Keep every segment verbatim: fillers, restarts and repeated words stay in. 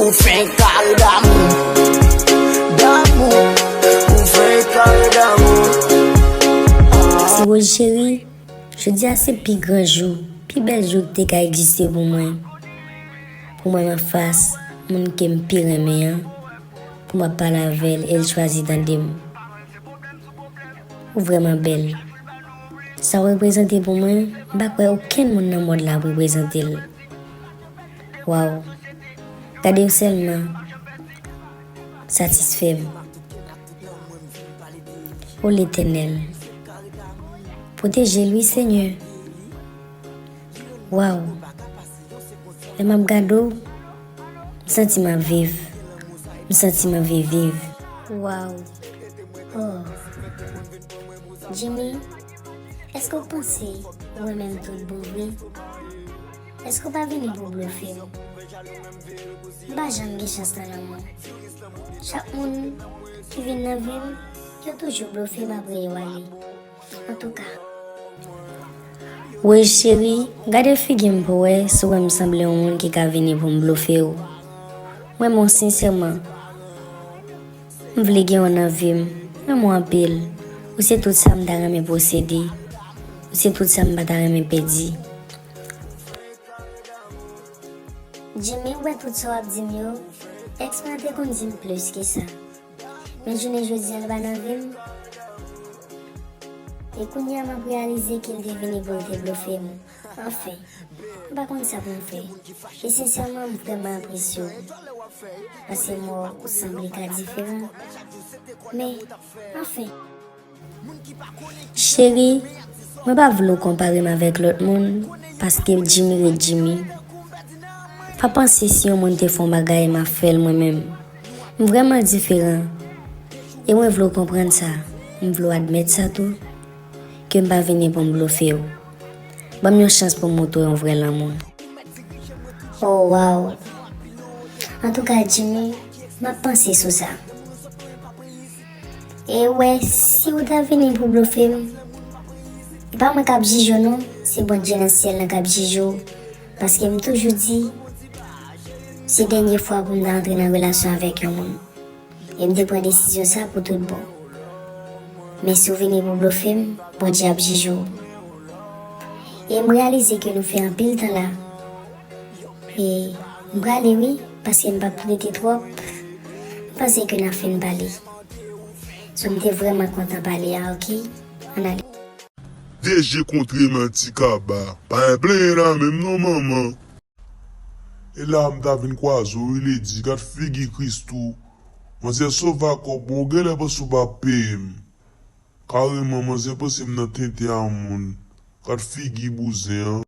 Ou fè kal damou, damou, ou fè kal damou. Ti Rose cheri, jodi a se pi gran jou, pi bèl jou ki te ka egziste pou mwen. Pou mwen m anfas moun ke m pi renmen an, pou m ap pale avè l e l chwazi tande m. Ou vrèman bèl. Sa w reprezante pou mwen, m pa kwè okenn moun nan mond la ap reprezante l. Waw. Gade w sèlman. Satisfè m. O Letènèl, pwoteje l wi, Senyè. Waw. Lè m ap gade w, m santi m ap viv. M santi m anvi viv. Waw. Oh. Jimmy, èske w panse ou renmen m tout bon vre? Èske w pa vini pou w blofe m? M pa janm gen chans nan lanmou. Chak moun ki vin nan vi m, yo toujou blofe m apre yo ale. Antouka. Rose cheri, gade figi m pou w wè si w wè m sanble yon moun ki ka vini pou m blofe w. M renmen w sensèman. M vle gen w nan vi m. M renmen w anpil. Ou se tout sa m ta renmen posede. Ou se tout sa m pa ta renmen pèdi. Jimmy, ou wè tout sa w ap di m yo, èks mwen an te konn di m plis ke sa. Men jounen jodi a, l pa nan vi m. E kounye a, m ap reyalize ke l te vini pou l te blofe m. Anfen, m pa konn sa pou m fè. E sensèman, m vrèman apresye w. Paske m wè w, ou sanble ka diferan. Men, anfen. Cheri, mwen pa vle w konpare m avèk lòt moun, paske Jimmy ret Jimmy. Pa panse si yon moun te fè yon bagay, m ap fè l mwen menm. M vrèman diferan. E mwen vle w konprann sa. M vle w admèt sa tou. Ke m pa vini pou m blofe w. Ban m yon chans pou m montre w yon vrè lanmou. Oh, waw. Antouka, Jimmy, m ap panse sou sa. E w wè, si w ta vini pou blofe m, e pa mwen k ap jije w non, se Bondye nan syèl lan k ap jije w. Paske m toujou di, se dènye fwa pou m ta antre nan relasyon avèk yon moun. E m te pran desizyon sa pou tout bon. Men si w vini pou blofe m, Bondye ap jije w. E m reyalize ke nou fè anpil tan la. E m prale wi, paske m p ap rete twòp. M panse ke n ap fin pale. So, m te vrèman kontan pale a, oke? Ann ale. De je kontre manti kaba. Pa gen plenyen la menm non, manman. E la m ta vin kwaze w wi, Lady, gad figi Christoo. Manzè sove ak kòb mwen, ou genlè panse w p ap peye m. Kareman, manzè panse m nan tenten a moun. Gad figi bouzen an.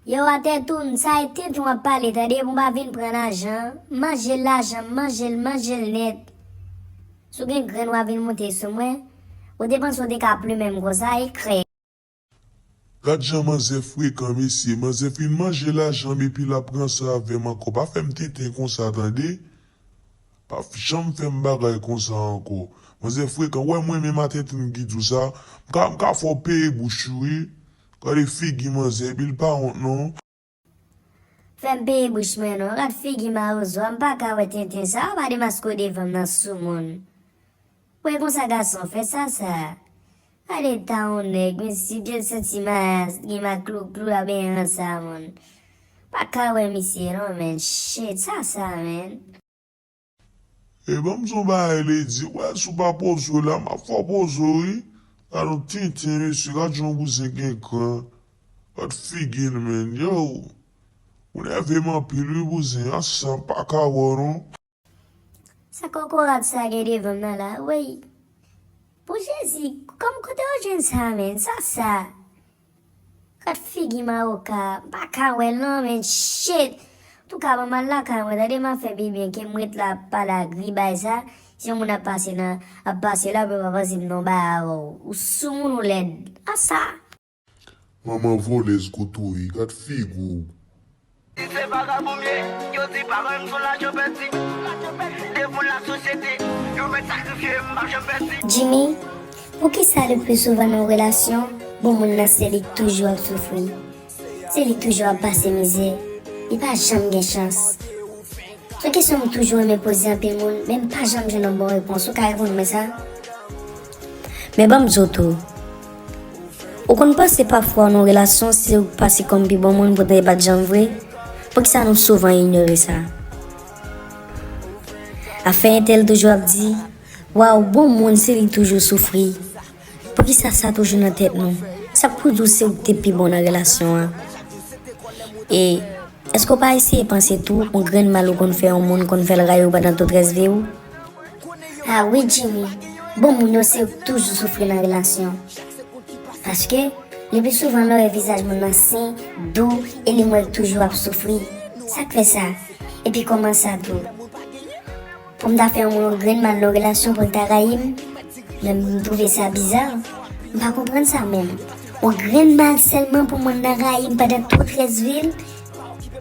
Yo, atè tou, m sa e tenten w ap pale, tande, pou m pa vin pran lajan. Manje l lajan, manje l, manje l nèt. Si w gen grenn w a vin monte sou mwen, ou te panse w te ka plimen m konsa, e krè. Gad jan manzè frekan, mesye. Manzè fin manje lajan m epi l ap ranse avè m ankò. Pa fè m tenten konsa, tande. Pa f-, janm fè m bagay konsa ankò. Manzè frekan, w wè mwen menm atenten m ki di w sa. M ka, m ka fè w peye bouch ou wi. Gade figi manzè, epi l pa wont non. Fè m peye bouch mwen non. Gad figi mawozo a, m pa ka wè tenten sa a, pa demaske w devan m nan soumoun. Wè konsa gason fè sa sa. Gade ta yon nèg, men si byen santi mayas, gen maklouklou a benyen sa moun. Pa ka wè misye non, men shit, sa sa, men. E ban m di w bagay, Lady, wè si w pa poze w la, m ap fè w poze w wi. Gad yon tenten, mesye, gad jan yon bouzen gen kran. Gad figi l, men, yo. Ou nève m anpil wi, bouzen, a sa m pa ka wè w non. Sa kokorat sa gen devan m nan la, wey. Bon Jezi, kòm kote yo jwenn sa, men, sa sa. Gad figi mawoka, m pa ka wè l non, men shit. Antouka, ban m al lakay mwen, tande, m ap fè pi byen ke m ret la ap pale ak gribay sa. Si yon moun ap pase nan, ap pase la, pou yo pa panse m nan bagay avè w. Ou soumoun ou lèd. A sa. Manman vòlèz kout ou ye, gad figi w. Si se vagabon m ye, yo di paran m se lajan pèdi. Devan lasosyete, yo mèt sakrifye m, m ap janm pèdi. Jimmy, poukisa le pli souvan nan yon relasyon, bon moun nan se li k toujou ap soufri? Se li k toujou ap pase mizè, li pa janm gen chans. Se yon kesyon m toujou renmen poze anpil moun, men m pa janm jwenn yon bon repons. Ou ka reponn mwen sa? Men ban m di w tou. Ou konn panse pafwa nan yon relasyon se ou k pase kòm pi bon moun poutan e pa t janm vre? Poukisa nou souvan inyore sa? Afè entèl toujou ap di, waw, bon moun se li k toujou soufri. Poukisa sa toujou nan tèt nou? Sa k pou di w se ou k te pi bon nan relasyon an? E èske w pa eseye panse tou, yon grenn mal ou konn fè yon moun konn fè l rayi w pandan tout rès vi w? Ah wi, Jimmy, bon moun yo se yo k toujou soufri nan relasyon. Paske, le pli souvan lè w wè vizaj moun nan sen, dou, e li mwen l toujou ap soufri. Sa k fè sa? Epi kòman sa tou? Pou m ta fè yon moun yon grenn mal nan yon relasyon pou l ta rayi m? Men m twouve sa biza. M pa konprann sa menm. Yon grenn mal sèlman pou moun nan rayi m pandan tout rès vi l?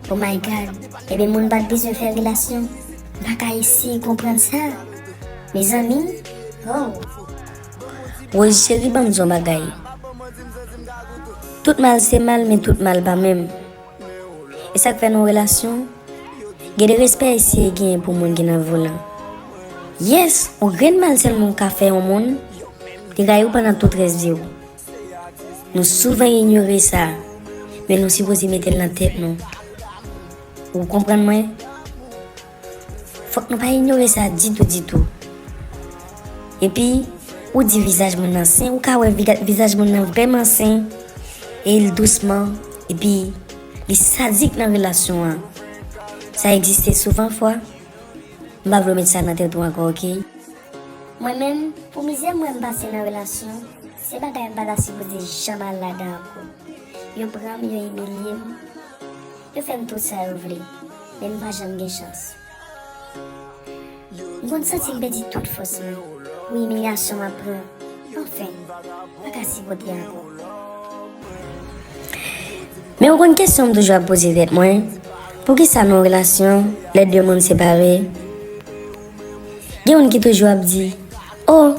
Oh my God. Ebyen moun pa t bezwen fè relasyon? M pa ka eseye konprann sa. Mezanmi. Oh. Rose cheri, ban m di w yon bagay. Tout mal se mal, men tout mal pa menm. E sa k fè nan yon relasyon, gen de respè eseye genyen pou moun ki nan vi w lan. Yes, yon grenn mal sèlman w ka fè yon moun, li rayi w pandan tout rès vi w. Nou souvan inyore sa, men nou sipoze mete l nan tèt nou. Ou konprann mwen? Fòk nou pa inyore sa ditou, ditou. Epi, ou di vizaj moun nan sen, ou ka wè viga- vizaj moun nan vrèman sen, e l dousman, epi li sadik nan relasyon an. Sa egziste souvan fwa. M pa vle w met sa nan tèt ou ankò, oke? Mwen menm, pou mizè mwen m pase nan relasyon, se bagay m pa ta sipoze janm al ladan ankò. Yo pran m, yo imilye m, yo fè m tout sa yo vle, men m pa janm gen chans. M konn santi m pèdi tout fòs mwen pou imilyasyon m ap pran. Anfen, m pa ka sipòte ankò. Men ou konn kesyon m toujou ap poze tèt mwen, poukisa nan yon relasyon, lè de moun separe, gen moun ki toujou ap di, oh,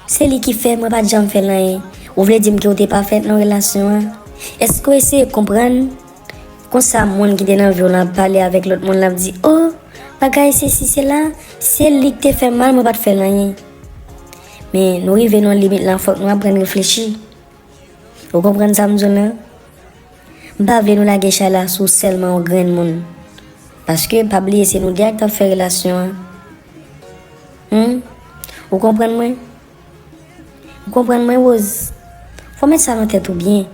se li ki fè, mwen pa t janm fè l anyen. Ou vle di m ke w te pafèt nan relasyon an? Èske w eseye konprann? Konsa, moun ki te nan vi w lan ap pale avèk lòt moun lan ap di, oh, bagay sesi sela, se li ki te fè m mal, mwen pa t fè l anyen. Men, nou rive nan yon limit lan, fòk nou aprann reflechi. Ou konprann sa m di w lan? M pa vle nou lage chay la sou sèlman yon grenn moun. Paske, pa bliye, se nou de a k t ap fè relasyon an. Hmm? Ou konprann mwen? Ou konprann mwen, Rose? Fò w met sa nan tèt ou byen.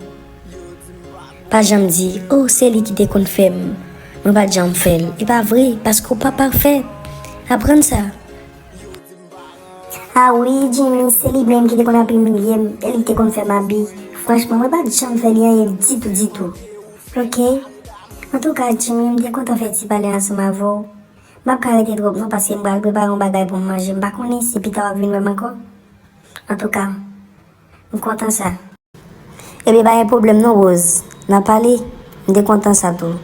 Pa janm di, oh, se li ki te konn fè m, mwen pa t janm fè l. E pa vre, paske w pa pafèt. Aprann sa. Ah wi, Jimmy, se li menm ki te konn ap imilye m, e li te konn fè m abi. Franchman, mwen pa t janm fè li anyen ditou, ditou. Oke? Antouka, Jimmy, m te kontan fè ti pale ansanm avè w. M p ap ka rete twòp non, paske m pral prepare yon bagay pou m manje. M pa konnen si pita w ap vin wè m ankò. Antouka, m kontan sa. Ebyen, pa gen pwoblèm non, Rose. N a pale. M te kontan sa tou.